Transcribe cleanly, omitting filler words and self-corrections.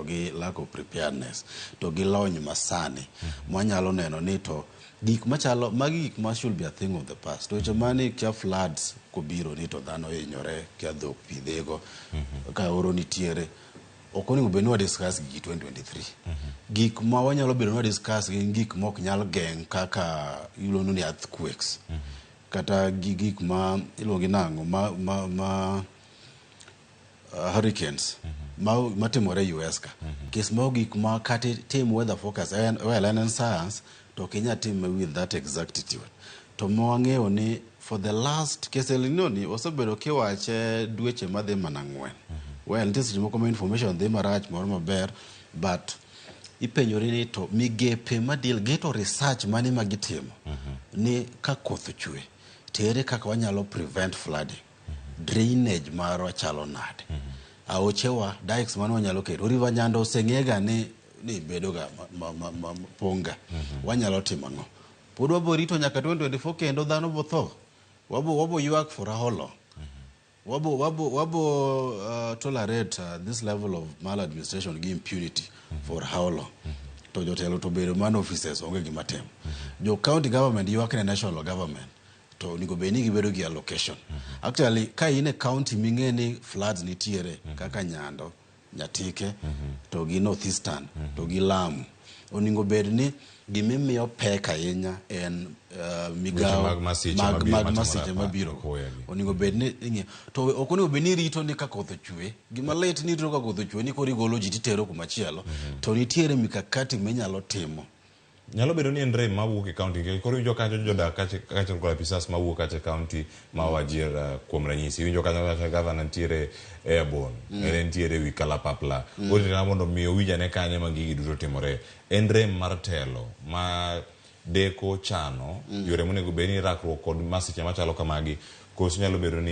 gi lack of preparedness to gi lony masani mwanyalo neno ni to gik machalo magi gik ma should be a thing of the past. Weche mani kia floods kobiro ni to dhano hinyore, kia dhok pi dhigo, ka oro nitiere, ok onego bed ni wa discuss gigi 2023. Gik ma wanyalo bedo ni wa discuss gin gik ma ok nyal geng' kaka iluongo ni earthquakes, kata gi gik ma iluongo gi nang'o ma hurricanes ma matimore US ka. Kes mago gik ma kata itim weather forecast en, well, en science to ok inyal time with that exactitude. To ma wang'eyo ni for the last case El Nino ni osebedo kiwache dweche madhi mana 4. Well, nitie seche moko ma information dhi marach moro maber, but ipenjori ni to migepe madeal gi to research mane ma gitimo ni ka koth ochwe to ere kaka wanyalo prevent flooding, drainage marwa chalo nade, aochewa, dikes mane wanyalo keto, River Nyando oseng'ega ni bedo ga ma pong' ga, wanyalo timo ang'o? Pod wabo rito nyaka 2024 kendo dhano bo tho, wabo ywak for how long? Wabo tolerate this level of maladministration gi impunity for how long? To jotelo to bedo mana offices, onge gima timo. Jo county government ywak ne national government, to onego bed ni gibedo gi allocation. Actually, ka in e county ming'e ni floods nitiere kaka Nyando, Nyatike to gi North Eastern to gi Lamu, onego bed ni gimimiyo pek ahinya en migawo mag masiche mag, mabiro mag matimore masiche mabiro. Apoya gi. Onego bed ni ing'iyo to ok onego bed ni irito ni ka koth ochwe. Gima lit ni irito ka koth ochwe ni koro igolo ji titero kumachielo, to nitiere mikakati minyalo timo. Nyalo bedo ni en rem mawuok e county, nikech koro iwinjo kacha jodak kaachiel kod apisas mawuok kacha e county ma Wajir, kuom ranyisi iwinjo kacha kacha gavana nitiere airborne, en nitiere ewi kalapapla, orito mondo mi owinj ane kanye ma gigi duto timore. En rem mar telo ma deko chano yore monego bed ni rakruok kod masiche machalo kamagi, koso nyalo bedo ni